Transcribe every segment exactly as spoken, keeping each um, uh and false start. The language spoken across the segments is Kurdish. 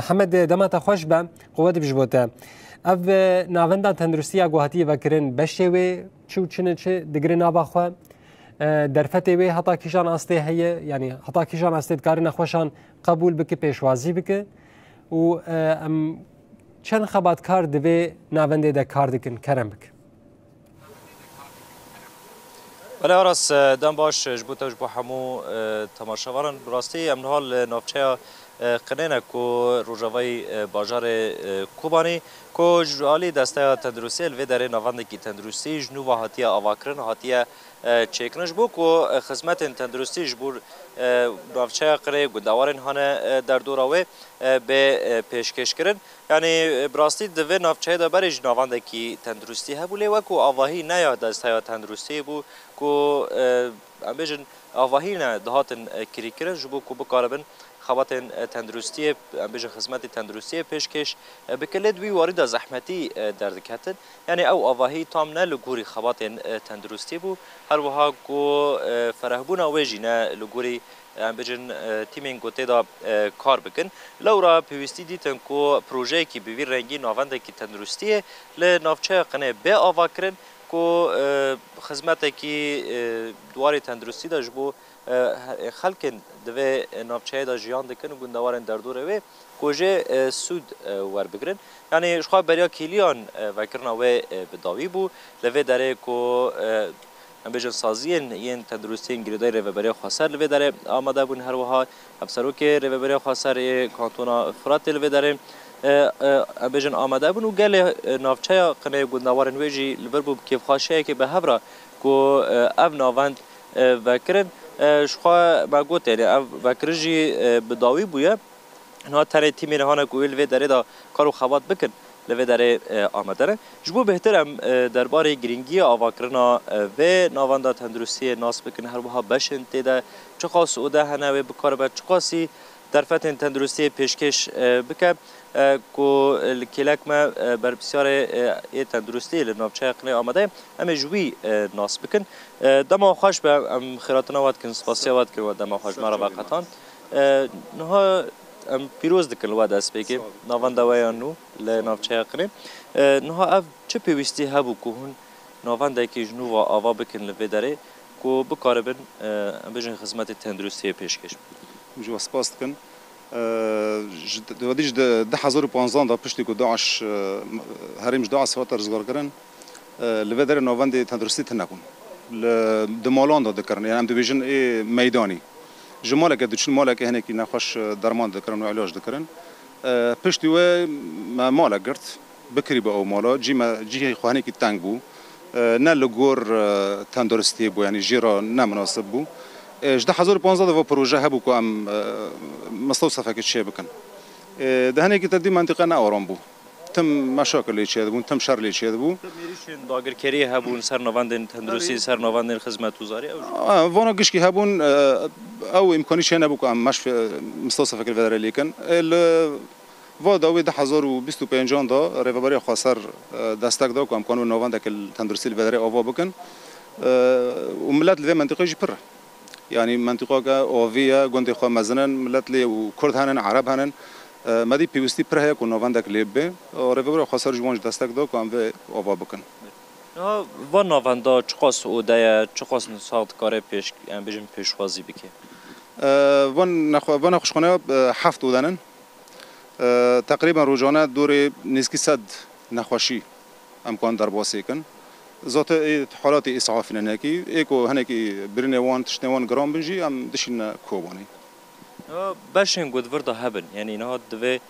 Mihemed, dema te xweş be, quwet bi ji bo te. Ev, e, navenda tenduristiya ku hatiye vekirin, beşê wê çi û çi ne çi digire nava xwe? E, derfetê wê heta kîjan astê heye? Yanî heta kîjan astê dikare nexweşan qebûl bike, pêşwazî bike? Û, e, em çend xebatkar di vê navendê de kar dikin? Kerem bike. Belê Aras, e, dem baş, e, ji bo te, ji bo hemû, e, temaşevanan. Bi rastî em niha li navçeya, e, Qinê ne ku rojavayî, e, bajarê, e, Kobanî, ku ji alî Desteya Tenduristiyê li vê derê navendekî tenduristî ji nû ve hatiye avakirin, hatiye, e, çêkirin. Ji bo ku, e, xizmetên tenduristî ji bo, e, navçeya Qinê, gundewarên hane, e, derdora wê, e, bê, e, pêşkêşkirin. Yanî, e, bi rastî di vê navçeyê de berê jî navendekî tenduristî hebû, lê wekû avahî ne ya Desteya Tenduristiyê bû ku, e, em bêjin, avahî ne dihatin, e, kirîkirin ji bo ku bikaribin xebatên, e, tenduristiyê, em bêjin xizmetê tenduristiyê pêşkêş, e, bike, lê di wî warî de zehmetî, e, derdiketin. Yanî ew avahî tam ne li gorî xebatên, e, tenduristî bû, her wiha ku, e, ferehbûna wê jî ne li gorî, em bêjin, e, tîmên ku tê de, e, kar bikin. Lewra pêwîstî dîtin ku projeyekî bi vî rengî navendekî tenduristiyê li navçeya Qinê bê avakirin ku, e, xizmetekî, e, di warê tenduristî de ji bo, e, he-, xelkên di vê navçeyê de jiyan dikin û gundewarên derdorê wê ku jê, e, sûd, e, werbigirin. Yanî ji xwe beriya kêliyan, e, vekirina wê, e, bi dawî bû. Li vê derê ku, e, em bêjin saziyên yên tenduristiyên girêdayî Rêveberiya Xweser li vê derê amade bûn. Her wiha hevserokê Rêveberiya Xweser ê Kantona Firatê li vê derê, e, e, em bêjin amade bûn û gelê, e, navçeya Qinê gundewarên wê jî li vir bû bi kêfxweşiyekê bi hev re ku, e, ev navend, e, vekirin. E, ji xwe me got, yanî ev vekirin jî, e, bi dawî bûye. Niha tenê tîmên hane ku wê li vê derê de kar û xebat bikin, li vê derê, e, amade ne. Ji bo bêhtir em, e, derbarê girîngiya avakirina, e, vê navenda tenduristiyê nas bikin, her wiha beşên tê de çiqas ode hene wê bikaribe çiqasî derfetên tenduristiyê pêşkêş, e, bike, e, ku li kêlek me, e, berpirsiyarê, e, ê tenduristiyê li navçeya Qinê amade ye. Em ê ji wî, e, nas bikin. E, dema xweş be, em xêratina we dikin, spasiya we dikin, we dema xweş me re veqetand. E, niha em pîroz dikin li we destpêkê. Sağ ol. Navenda we ya nû li navçeya Qinê. E, niha ev çi pêwîstî hebû ku hûn navendekî ji nû ve ava bikin li vê derê ku bikaribin, e, em bêjin xizmetê tenduristiyê pêşkêş bikin? Em ji we spas dikin. E, ji, di, di, di du hezar û panzdeh de piştî ku DAIŞ, e, herêm ji DAIŞ hate rizgarkirin, e, li vê derê navendê tenduristî tune bûn. Li, di malan de dikirin, yani em dibêjin ê meydanî. Ji maleke diçûn, maleke hinekî nexweş, e, derman dikirin û îlac dikirin. E, piştî wê me malek girt, bikirî bi ew mala, cî me, cihê xwe hinekî teng bû. E, ne li gor, e, tenduristiyê bû, yani jê re ne minasib bû. E, ji du hezar û panzdeh de va proje hebû ku em, e, mistewsefekê çê bikin. E, di hinekî te dî mentiqe ne aram bû. Tim meşakil lê çêdibûn, tim şer lê çêdibû. Tim êrîşên dagirkeriyê hebûn ser navendên tenduristî, ser navendên xizmetguzarî, ew jî. A, vana gişkî hebûn, e, ew îmkanî çê nebû ku em meşf-, mistewsefekê li vê derê lêkin. E, li va dawî du hezar û bîst û pêncan de Rêveberiya Xweser, e, destek da ku em kanin wê navendeke li tenduristî li vê derê ava bikin. E, û milet li vê mentiqê jî pir e. Yanî mentiqake avî ye, gundê xwe mezin in, milet lê û Kurd henin, Ereb henin. E, me dî pêwîstî pir heye ku navendek lê bibe. E, Rêveberiya Xweser ji wan jî destek da ku em vê ava bikin. Niha van navenda çiqas ode ye, çiqas nisa dikare pêş-, em bêjin pêşwazî bike? E, van nexwe-, van nexweşxaneya, e, heft odenin. E, teqrîben rojane dorê nêzkî sed nexweşî em kan derbasê kin. Zate ê halatê îsafî ne hinekî, ê ku hinekî birînê wan, tiştê wan giran bin jî em dişîne Kobanê. Niha beşên ku di vir de hebin, yanî niha di vê,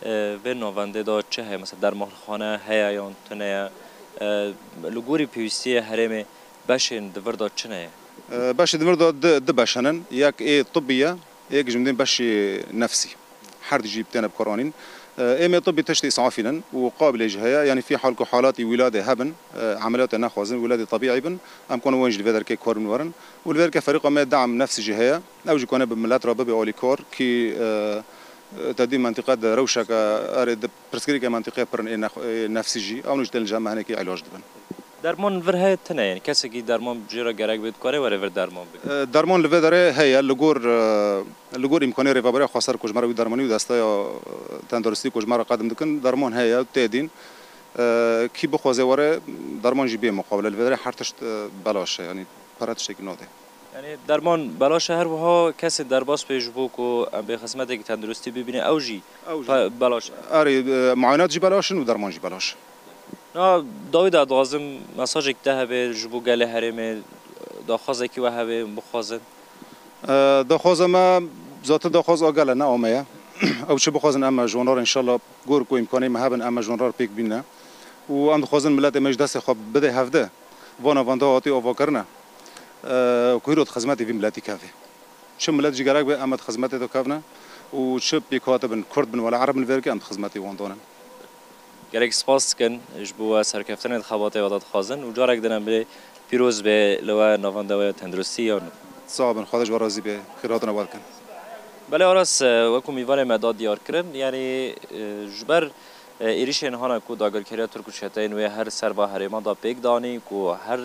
e, vê navendê de çi heye? Mesela dermanxane heye yan tune ye? E, li gorî pêwîstiyê herêmê beşên di vir de çi ne ye? E, beşê di vir de du, du beş henin. Yek ê tibbî ye, yek ji min beşê nefsî. Her du jî têne bikaranîn. E, ê me tibbî tiştê îsafî nin û qabilê jî heye. Yanî fî hal ku halatî wîladê hebin, e, emeliyatê nexwazin, wîladê tebîî bin, em kanin wan jî li vê derkê kar bin werin. Û li vê derkê ferîqa me de'm nefsî jî heye. Ew jî kane bi milet re bibe alîkar kî, e, e, te dî mentiqe di rewşeke erê di pirsgirêkê mentiqê pir in ê nex-, ê nefsî jî. Ew jî tên li cem me hinekî îlac dibin. Derman vir heye tune, yanî kesekî derman jê re gerek bê dikare were vir derman bigire? E, derman li vê derê heye, li gor, e, li gor îmkanê Rêveberiya Xweser ku ji me re wî dermanî û desteya, e, tenduristî ku ji me re qedim dikin, derman heye, tê dîn. E, kî bixwaze were, derman jî bê muqabele. Li vê derê her tişt, e, belaş e, yanî pere tiştekî nade. Yanî derman belaş e, her wiha kesên derbas bê ji bo ku em bê xizmetekî tenduristî bibîne, ew jî Ew jî. Pe-, belaş e. Erê, e, muayenat jî belaş in û derman jî belaş. Na dawî de dixwazim mesajek te hebe ji bo gelê herêmê, daxwazekî we hebe bixwazin. E, daxwaza me, zaten daxwaz a gel e, ne a me ye. Ew çi bixwazin em e ji wan re înşallah gor ku îmkanê me hebin em e ji wan re pêk bîne. Û em dixwazin miletê me ji destê xwe bide hevde. Vana vanda hatî ava kirine. E, ku hîrot xizmetê vî miletî keve. Çi milet jî gerek be em e di xizmetê de kevne û çi pêk hatibin, Kurd bin wela Ereb bin vêrke em di xizmetê wan danin. Gelek spas dikin ji bo we serkeftinê di xebatê we de dixwazin û carek din em bê pîroz be li we navenda we ya tenduristî ya nû. Sax bin, Xwedê ji we razî be, xêrhatina we dikin. Belê Aras, e, wekû mîvanê me da diyar kirin, yanî, e, ji ber, e, êrişên hana ku dagirkeriya Tirk û çeteyên wê her ser va herêman da pêk danî ku her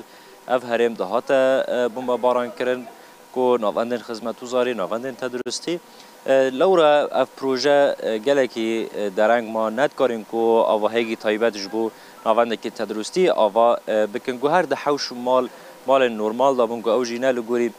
ev herêm dihate, e, bombebaran kirin, ku navendên xizmetûzarî, navendên tedrustî, e, lewra ev proje, e, gelekî, e, dereng ma, nedikarîn ku avahiyekî taybet ji bo navendekî tedrustî ava, e, bikin. Ku her di hewş û mal, malên normal de bûn, ku ew jî ne li gorî,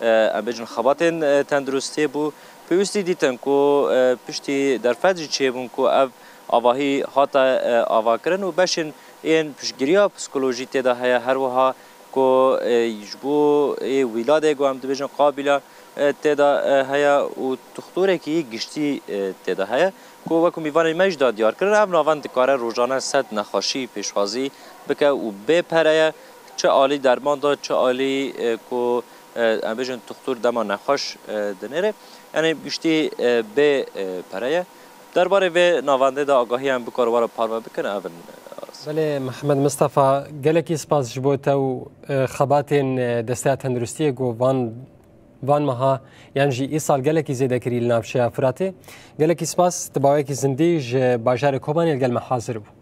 e, em bêjin xebatên, e, tenduristiyê bû. Pêwîstî dîtin ku, e, piştî derfet jî çêbûn ku ev avahî hate, e, avakirin û beşên yên piştgiriya psikolojî tê de heye, her wiha ku, e, ji bo ê wîladê ku em dibêjin qabîla, e, tê de, e, heye û tuxtorekî giştî, e, tê de heye ku wekû mîvanên me jî da diyar kirin, ev navend dikare rojane sed nexweşî pêşwazî bike û bê pere ye, çi alî derman de, çi alî, e, ku, e, em bêjin tuxtor dema nexweş, e, dinêre. Yanî giştî, e, bê, e, pere ye. Derbarê vê navendê de agahî em bikar were parve bikin, ev in, Aras. Belê, Mihemed Mistefa, gelekî spas ji bo te û, e, xebatên, e, Desteya Tenduristiyê ku van, van meha yan jî îsal gelekî zêde kirî li navçeya Firatê. Gelekî spas, tu bawekî zindî ji bajarê Kobanê li gel me hazir bû.